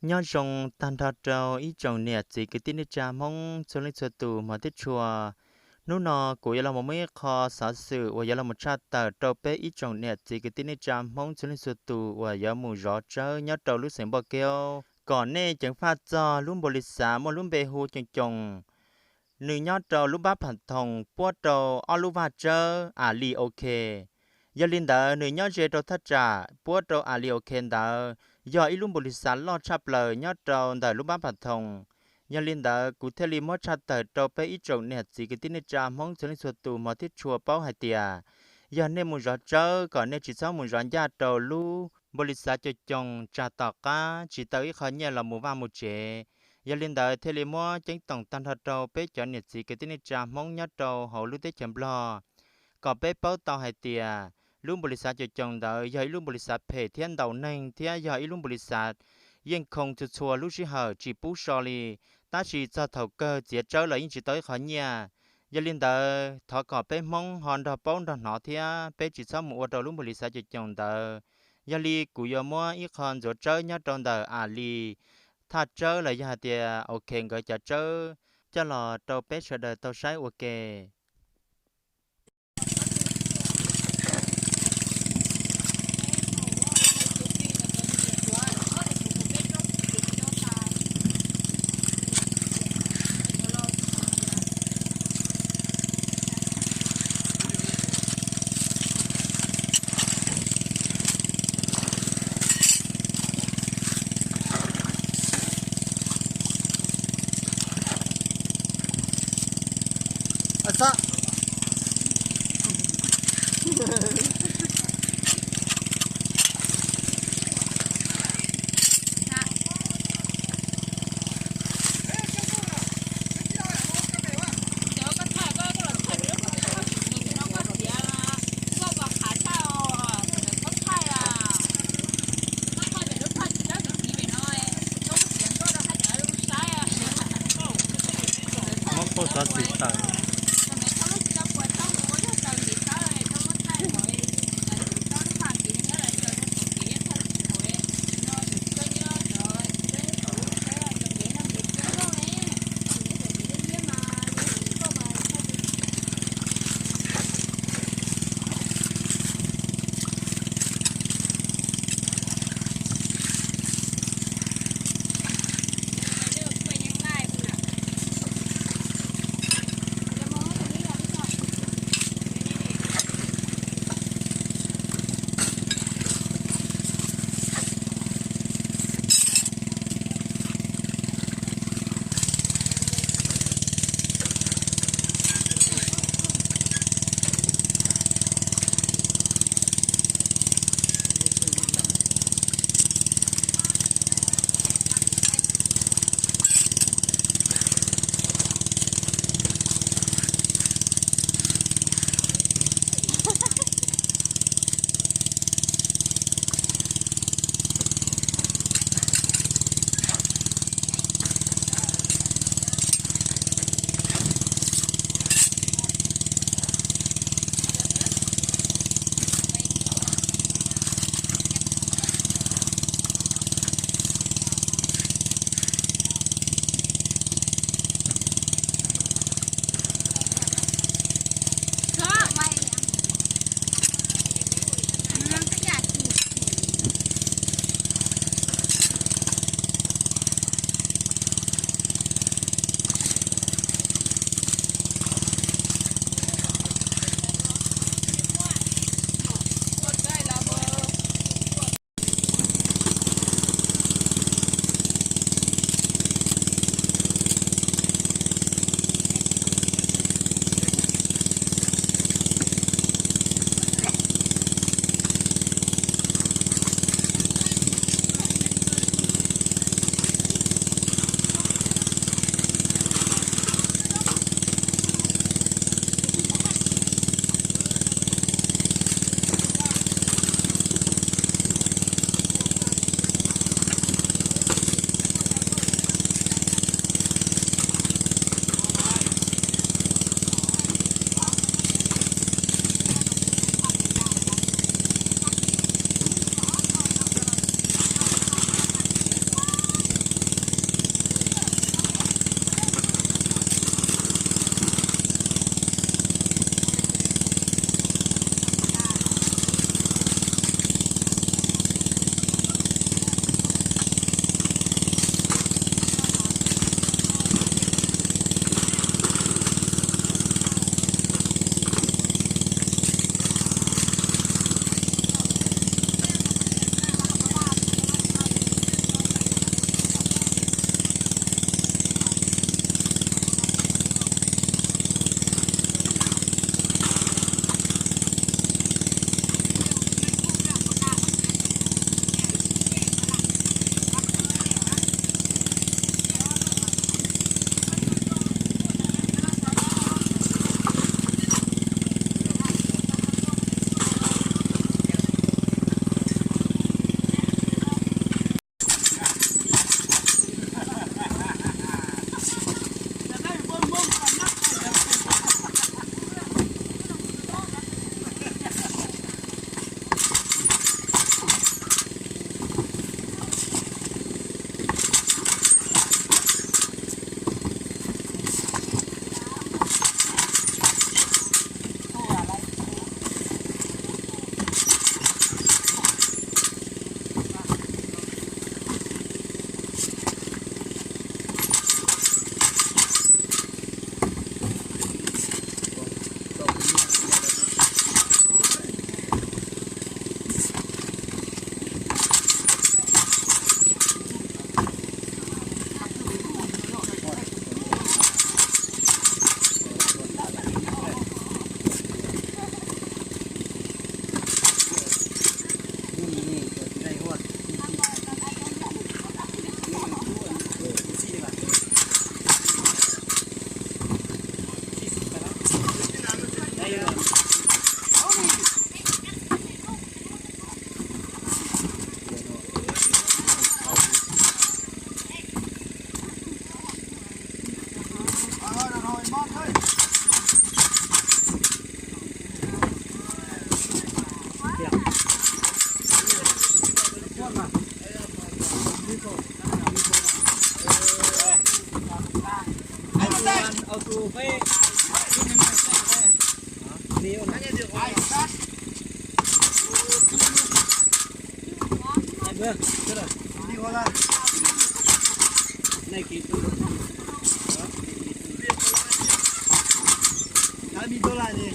Nyob zoo tag nrho rau ib tsoom niam txiv kwv tij neej tsa Hmoob txhua leej txhua tus hmov thiab tshua. Hnub no kuv yuav los mus muaj ib qho xov xwm uas yuav los mus tshaj tawm rau peb ib tsoom niam txiv kwv tij neej tsa Hmoob txhua leej txhua tus uas yuav mus zov tsawb nyob rau lub xeev Npauj Keub, kom nej ceev faj txog lub npaum li xav muaj lub npe hu Coom Coos. Nws nyob rau lub npab Pham Thoom puab rau ob lub vaj tsawb Ali OK. Yog li ntawd nws nyob ze rau thaj tsam puab rau Ali OK ntawd, yog ib lub npaum li xav loj tshaj plaws nyob rau ntawm lub npab Pham Thoom. Yog li ntawd kuv thiaj li muab tshaj tawm rau peb ib tsoom niam txiv kwv tij neej tsa Hmoob txhua leej txhua tus hmov thiab tshua paub hais tias, yog nej mus zov tsawb kom nej tsis txhob mus zov ncaj rau lub npaum li xav Coom Coos tsam tom qab tsis tau ib qho nyiaj los mus vaj mus tsev. Yog li ntawd thiaj li muab ceeb toom tag nrho rau peb cov niam txiv kwv tij neej tsa Hmoob nyob rau hauv lub teb chaws Nplog, kom peb paub tau hais tias lub npaum li xav Coom Coos ntawd yog ib lub npaum li xav phem thiab ntaus neeg thiab yog ib lub npaum li xav yeej khoo txhua txhua lub sij hawm tsis pub so li, tab sis txog thaum kawg txiav tsawb los yeej tsis tau ib qho nyiaj. Yog li ntawd thov kom peb Hmoob ho nrog paub nrog hnov thiab peb tsis txhob mus ua rau lub npaum li xav Coom Coos ntawd. Yog li kuv yuav muab ib qho ntxuav tsawb nyob rau ntawm Ali thaj tsawb los yog hais tias OK nkawd cov tsawb coj los rau peb sawv daws tau saib ua ke. Muab phauj xov xwm tawm. Li ua la. Hai mươi đô la này.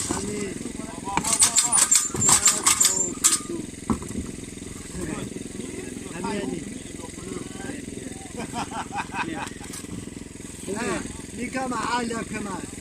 Hai mươi. Hai mươi này. Ni kama ala kama.